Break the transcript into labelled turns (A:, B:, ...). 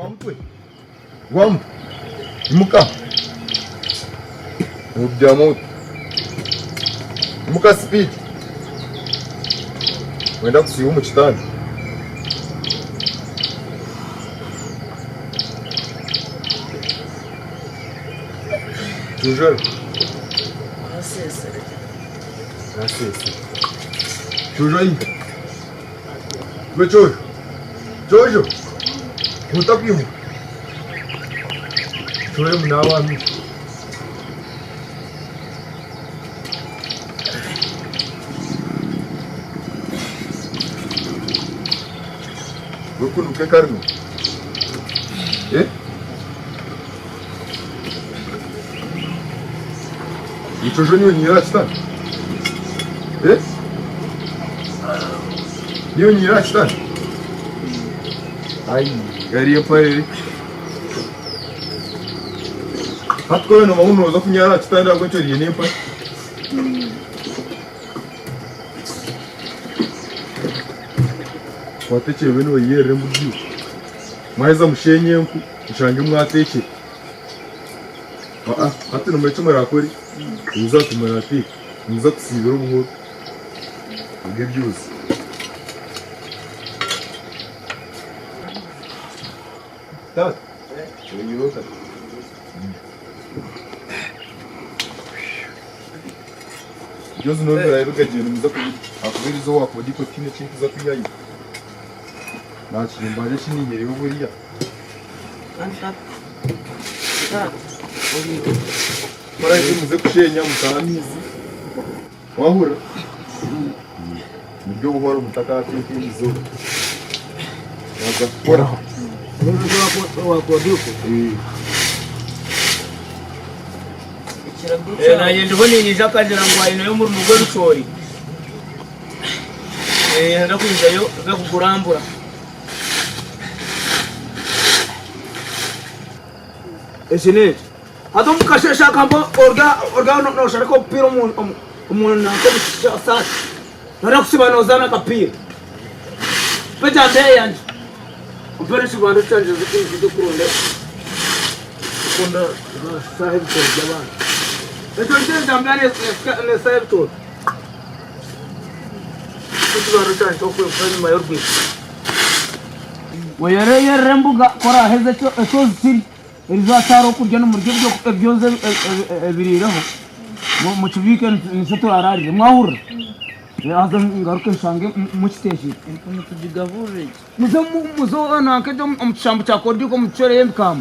A: Rwamutwe, Rwamutwe, imuka. Nobyama ota? Imuka sipiidi. Wenda kusiiba omu kitanda? Jojo ariho? Naseesire. Jojo ayiha? Iwe Jojo, Jojo, otakwimuka. Cwemu naawe aha maisho. Iwe kunuka ekarino. Eh? Jojo niiwe nyiire aha kitanda? Eh? Niiwe nyiire aha kitanda? Ai, gari empare eri. Hati ku oraba noomanya ngu nooza kunyaara aha kitanda ahabw'enki oriire n'empare? Kwata ekyebe nooyeyerera embuga iwe. Mwaheza musheenye enku mushange mwateekire. Aa hati nimanya eki muraakore? Eizooba timuraateeka, nimuza kusiibira obuhoro bw'ebyozi. Taata, oyihireho ota? Ebyozi n'obu biraabe bigagiire nimuza kubirya ahakuba erizooba waakodiiko tihaine eki ndikuza kwihayo. Naakihimba eki niihireyo buriya. Muraheze muze kusheenya mutahe amaizi. Wahurira? Nibyo buhoro mutakateeka eizooba. Mwaza kukora.
B: Naanye ndiho niinyija akagira ngu aineyo omurimo gw'ebicoori. Nihenda kwijayo nze kugurambura. Eki n'eki. Hati omu kasheeshe aka mba ori aho noosharika obupiira omu nanka omu saati. Noija kusiiba noozaana akapiira. Mpa ejambiya yangye. Ompe n'ekibando kyangye nze kuronda oku ndashaaha ebicoori by'abaana. Ekyo nikyo ejambiya neeshaaha ebicoori. Nikyo ekibando kyangye ky'okwekuza enyima y'orwigi. Oyereyerere embuga ku oraaheze eki ozitire. Eriizooba tihariho kurya nimurya ebyozi ebiriireho mukibiike nikyo turaararire mwahurira? Haza ngaruke nshange mukiteekire.
C: Empunu tugigaburire ki?
B: Muze nanka omu kishambu kya Kodiiko mutucwereyo ebikamba.